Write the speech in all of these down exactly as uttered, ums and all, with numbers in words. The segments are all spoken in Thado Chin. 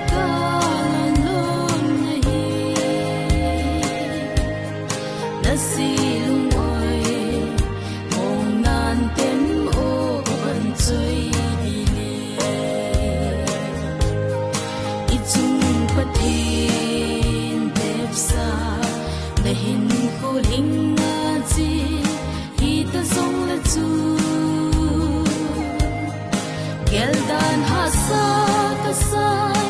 Ka lon lon na hi, na si lung oi, mong nan tem o ka ban choi di le. I chung Pathen tepsa, na hin khuling na chi, hita jong le chu. Geldan hahsa ka sai,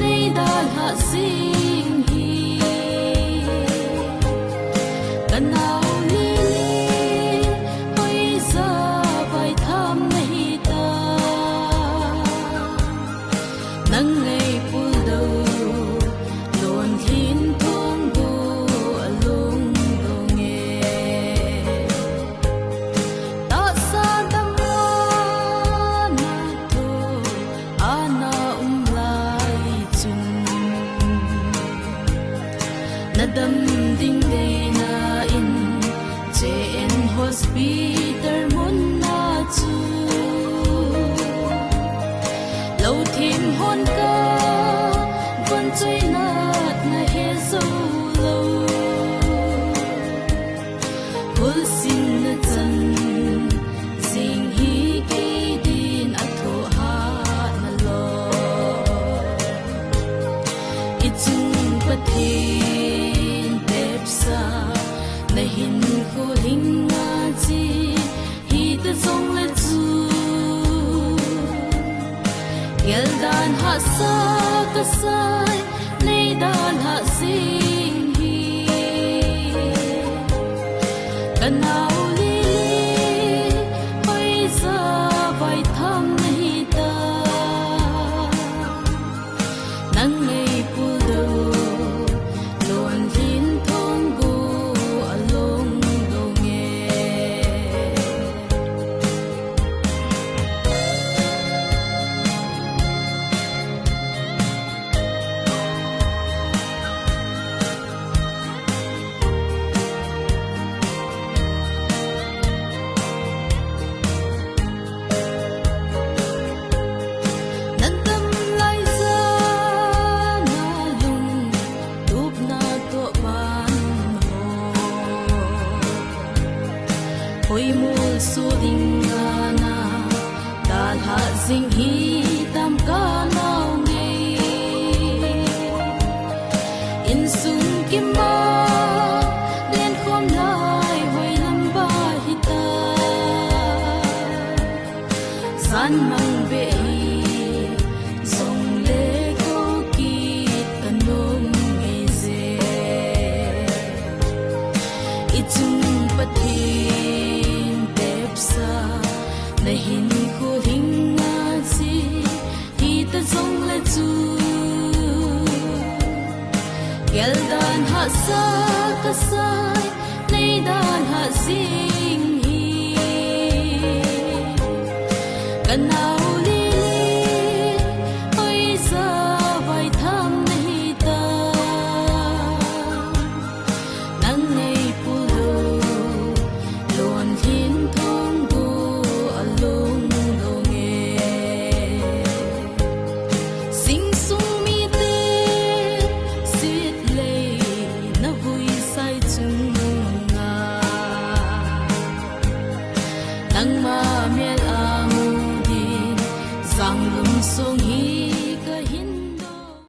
nei dalha jing hi. Ka nau lili, hoija vai tham na hi ta. Nang ngei pul do, lon lhin thong go a lung do nge. Tahsa dam a na tho, a na um lai chun. Na dam ding deina in, J N Hospital mun na chu. Lo thim hon ka, von choi nat na he zo lo. Khul sin na chan, jing hi kei din a tho ha na lo. I chung Pathen tepsa, na hin khuling na chi, hita jong le chu. Geldan hahsa ka sai, nei dalha jing hi. Ka nau lili, hoija vai tham na hi ta. Nang ngei pul do, lon lhin thong go a lung do nge. Nan dam lai jan a lung tupna toh ban ho. Hoi mol su ding a na, dalha jing hi tam ka nau nge. Insung kima, den khom lai hoi lam ba hi ta. San mang be hi, jong le ko kit ka nom ngei je. I chung Pathen tepsa, na hin khuling na chi, hita jong le chu. Geldan hahsa ka sai, nei dalha jing hi. Ka nau